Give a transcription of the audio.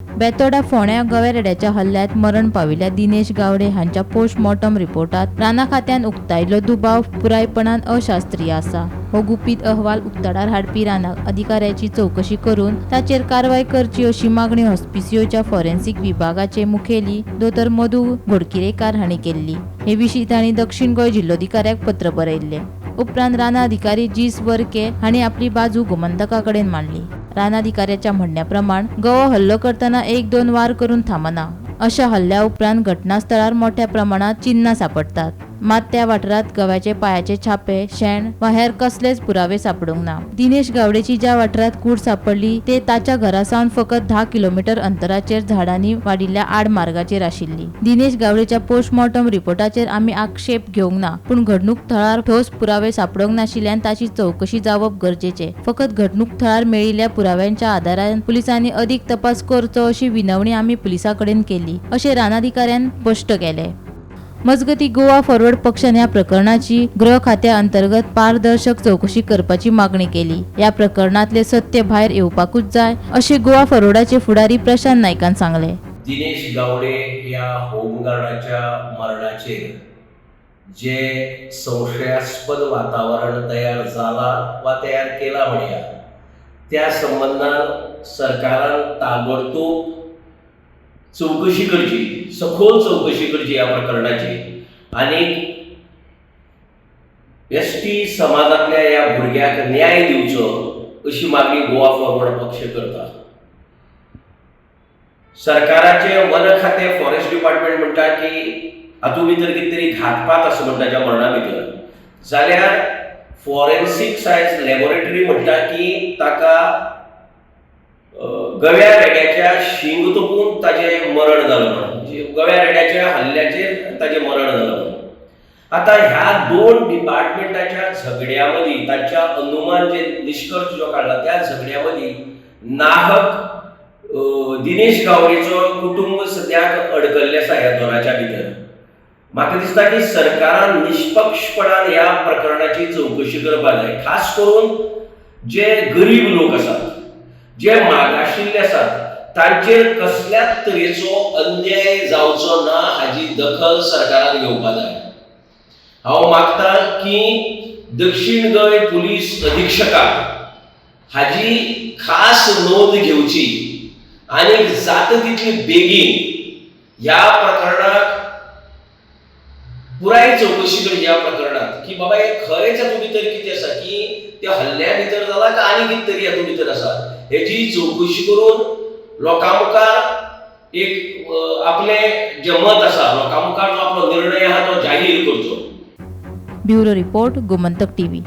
बेतोडा फोंड्या गव्या रेड्याच्या हल्ल्यांत मरण पाविल्ल्या दिनेश गावडे हांच्या पोस्टमॉर्टम रिपोर्टात राना खात्यान उक्तायल्लो दुबाव पुरायपणान अशास्त्रीय आसा. हो गुपीत अहवाल उक्ताडार हाडपी राना अधिकाऱ्याची चवकशी करून ताचेर कारवाय करची अशी मागणी हॉस्पिसियोच्या फॉरेन्सिक विभागाचे मुखेली दोतोर मधू घोडकिरेकार हांणी केल्ली. हे विशीं तांणी दक्षिण गोंय जिल्लोधिकाऱ्याक पत्र बरयल्लें. उपरांत राना अधिकारी जीस वर्के हांणी आपली बाजू गोमंतका कडेन मांडली. रानाधिकाऱ्याच्या म्हणण्या प्रमाण गवो हल्लो करतना एक दोन वार करून थांबना. अशा हल्ल्या उपरांत घटनास्थळार मोठ्या प्रमाणात चिन्हां सांपडटात. मात त्या वाठारांत गव्याचे पायाचे छापे, शेण वा हेर कसलेच पुरावे सांपडूंक ना. दिनेश गावडेची ज्या वाठारांत कूड सांपडली ते ताच्या घरा सावन फकत 10 किलोमिटर अंतराचेर झाडांनी वाडिल्ल्या आडमार्गाचेर आशिल्ली. दिनेश गावडेच्या पोस्टमॉर्टम रिपोर्टाचेर आमी आक्षेप घेवंक ना, पूण घडणूक थळार ठोस पुरावे सांपडूंक नाशिल्ल्यान ताची चवकशी जावप गरजेचें. फकत घडणूक थळार मेळिल्ल्या पुराव्यांच्या आदारान पुलिसांनी अदीक तपास करचो अशी विनवणी आमी पुलिसां कडेन केली, अशें रानाधिकाऱ्यान स्पश्ट केलें. मजगती, गोवा फॉरवर्ड पक्षान ह्या प्रकरणाची गृह खात्या अंतर्गत पारदर्शक चवकशी करपाची मागणी केली. ह्या प्रकरणातले सत्य भायर येवपाकूच जाय, अशें गोवा फॉरवर्डाचे फुडारी प्रशांत नायकान सांगलें. दिनेश गावडे ह्या होमगार्डाच्या मरणाचेर जे संशयास्पद वातावरण तयार जाला वा तयार केला म्हणया, त्या संबंदान सरकारान ताबडतोब चवकशी करची, सखोल चवकशी करची ह्या प्रकरणाची आनी एसटी समाजांतल्या ह्या भुरग्याक न्याय दिवचो अशी मागणी गोवा फॉरवर्ड पक्ष करता. सरकाराचे वन खातें, फॉरेस्ट डिपार्टमेंट म्हणटा की हातूंत भितर कितें तरी घातपात आसा म्हणटा त्या मरणा भितर, जाल्यार फॉरेन्सीक सायन्स लॅबोरेटरी म्हणटा की ताका गव्या रेड्याच्या शिंग तोपून ताजें मरण जालां म्हणून, म्हणजे गव्या रेड्याच्या हल्ल्याचेर ताजें मरण जालां म्हणून. आतां ह्या दोन डिपार्टमेंटाच्या झगड्या मदीं, तांच्या अनुमान जे निश्कर्श जो काडला त्या झगड्या मदीं नाहक दिनेश गावडेचो कुटुंब सद्याक अडकल्लें आसा ह्या दोनाच्या भितर. म्हाका दिसता की सरकारान निष्पक्षपणान ह्या प्रकरणाची चवकशी करपाक जाय. खास करून जे गरीब लोक आसात, जे मागाशिल्ले आसात, तांचेर कसल्याच तरेचो अन्याय जावचो ना हाजी दखल सरकारान घेवपाक जाय. हांव मागता की दक्षिण गोंय पुलीस अधीक्षकाक हाजी खास नोंद घेवची आनी जाता तितली बेगीन ह्या प्रकरणाक पुराय चवकशी करची, ह्या प्रकरणात की बाबा हे खरेंच हातूंत भितर कितें आसा, की त्या हल्ल्या भितर जाला काय आनी कितें तरी हातूंत भितर आसा, हेजी चवकशी करून लोकां मुखार एक आपलें जें मत आसा, लोकां मुखार जो आपलो निर्णय आहा तो जाहीर करचो. Bureau report, Gomantak TV.